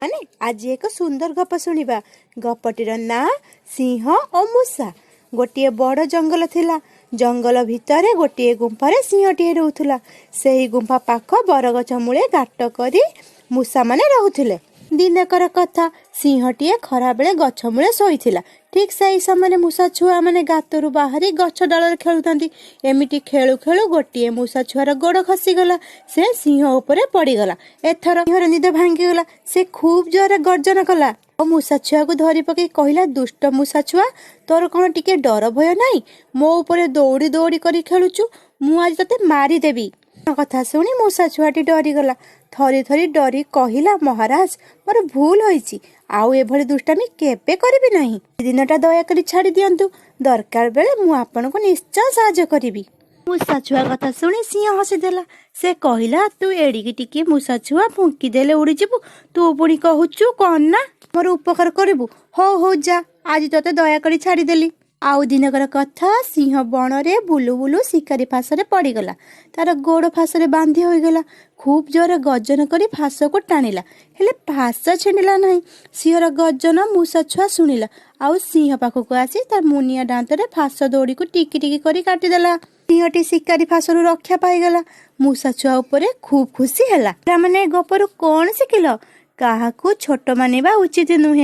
ମାନେ ଆଜି ଏକ ସୁନ୍ଦର ଗପ ଶୁଣିବା। ଗପଟିର ନାଁ ସିଂହ ଓ ମୂଷା। ଗୋଟିଏ ବଡ଼ ଜଙ୍ଗଲ ଥିଲା। ଜଙ୍ଗଲ ଭିତରେ ଗୋଟିଏ ଗୁମ୍ଫାରେ ସିଂହଟିଏ ରହୁଥିଲା। ସେହି ଗୁମ୍ଫା ପାଖ ବରଗଛ ମୂଳେ ଗାତ କରି ମୂଷାମାନେ ରହୁଥିଲେ। ଦିନକର କଥା, ସିଂହଟିଏ ଖରାବେଳେ ଗଛ ମୂଳେ ଶୋଇଥିଲା। ଠିକ୍ ସେହି ସମୟରେ ମୂଷା ଛୁଆମାନେ ଗାତରୁ ବାହାରି ଗଛ ଡାଳରେ ଖେଳୁଥାନ୍ତି। ଏମିତି ଖେଳୁ ଖେଳୁ ଗୋଟିଏ ମୂଷା ଛୁଆର ଗୋଡ଼ ଖସିଗଲା। ସେ ସିଂହ ଉପରେ ପଡ଼ିଗଲା। ଏଥର ସିଂହର ନିଦ ଭାଙ୍ଗିଗଲା। ସେ ଖୁବ୍ ଜୋରରେ ଗର୍ଜନ କଲା ଓ ମୂଷା ଛୁଆକୁ ଧରି ପକେଇ କହିଲା, ଦୁଷ୍ଟ ମୂଷା ଛୁଆ, ତୋର କଣ ଟିକେ ଡର ଭୟ ନାହିଁ? ମୋ ଉପରେ ଦୌଡ଼ି ଦୌଡ଼ି କରି ଖେଳୁଛୁ। ମୁଁ ଆଜି ତତେ ମାରିଦେବି। କଥା ଶୁଣି ମୂଷା ଛୁଆଟି ଡରିଗଲା। ଥରି ଥରି ଡରି କହିଲା, ମହାରାଜ, ମୋର ଭୁଲ ହୋଇଛି। ଆଉ ଏଭଳି ଦୁଷ୍ଟାମି କେବେ କରିବି ନାହିଁ। ଦିନଟା ଦୟାକରି ଛାଡ଼ି ଦିଅନ୍ତୁ। ଦରକାର ବେଳେ ମୁଁ ଆପଣଙ୍କୁ ନିଶ୍ଚୟ ସାହାଯ୍ୟ କରିବି। ମୂଷା ଛୁଆ କଥା ଶୁଣି ସିଂହ ହସିଦେଲା। ସେ କହିଲା, ତୁ ଏଡ଼ିକି ଟିକିଏ ମୂଷା ଛୁଆ, ଫୁଙ୍କିଦେଲେ ଉଡ଼ିଯିବୁ। ତୁ ପୁଣି କହୁଛୁ କଣ ନା ମୋର ଉପକାର କରିବୁ? ହଉ ହଉ, ଯା, ଆଜି ତତେ ଦୟାକରି ଛାଡ଼ିଦେଲି। ଆଉ ଦିନକର କଥା, ସିଂହ ବଣରେ ବୁଲୁ ବୁଲୁ ଶିକାରୀ ଫାଶରେ ପଡ଼ିଗଲା। ତାର ଗୋଡ଼ ଫାଶରେ ବାନ୍ଧି ହୋଇଗଲା। ଖୁବ୍ ଜୋରରେ ଗର୍ଜନ କରି ଫାଶକୁ ଟାଣିଲା, ହେଲେ ଫାଶ ଛିଣ୍ଡିଲା ନାହିଁ। ସିଂହର ଗର୍ଜନ ମୂଷା ଛୁଆ ଶୁଣିଲା ଆଉ ସିଂହ ପାଖକୁ ଆସି ତାର ମୁନିଆ ଦାନ୍ତରେ ଫାଶ ଦଉଡ଼ିକୁ ଟିକି ଟିକି କରି କାଟିଦେଲା। ସିଂହଟି ଶିକାରୀ ଫାଶରୁ ରକ୍ଷା ପାଇଗଲା। ମୂଷା ଛୁଆ ଉପରେ ଖୁବ୍ ଖୁସି ହେଲା। ପିଲାମାନେ, ଗପରୁ କଣ ଶିଖିଲ? କାହାକୁ ଛୋଟ ମାନିବା ଉଚିତ ନୁହେଁ।